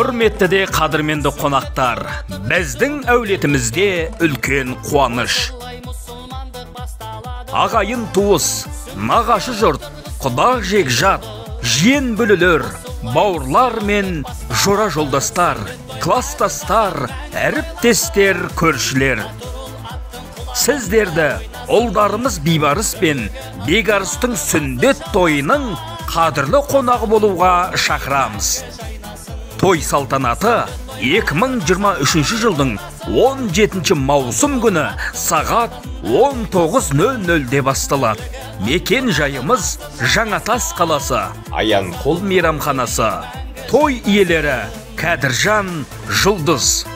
Құрметті де қадірменді қонақтар, біздің әулетімізде үлкен қуаныш. Ағайын туыс, нағашы жұрт, құда жекжат, жиен бөлелер, бауырлар мен жора жолдастар, кластастар, әріптестер, көршілер. Сіздерді ұлдарымыз Бейбарыс пен Бекарыстың сүндет тойының қадірлі қонағы болуға шақырамыз. Той салтанаты 2023 жылдың 17 маусым күні сағат 19:00-де басталады. Мекен жайымыз Жаңатас қаласы, Аянқол мейрамханасы. Той иелері Кәдіржан Жұлдыз.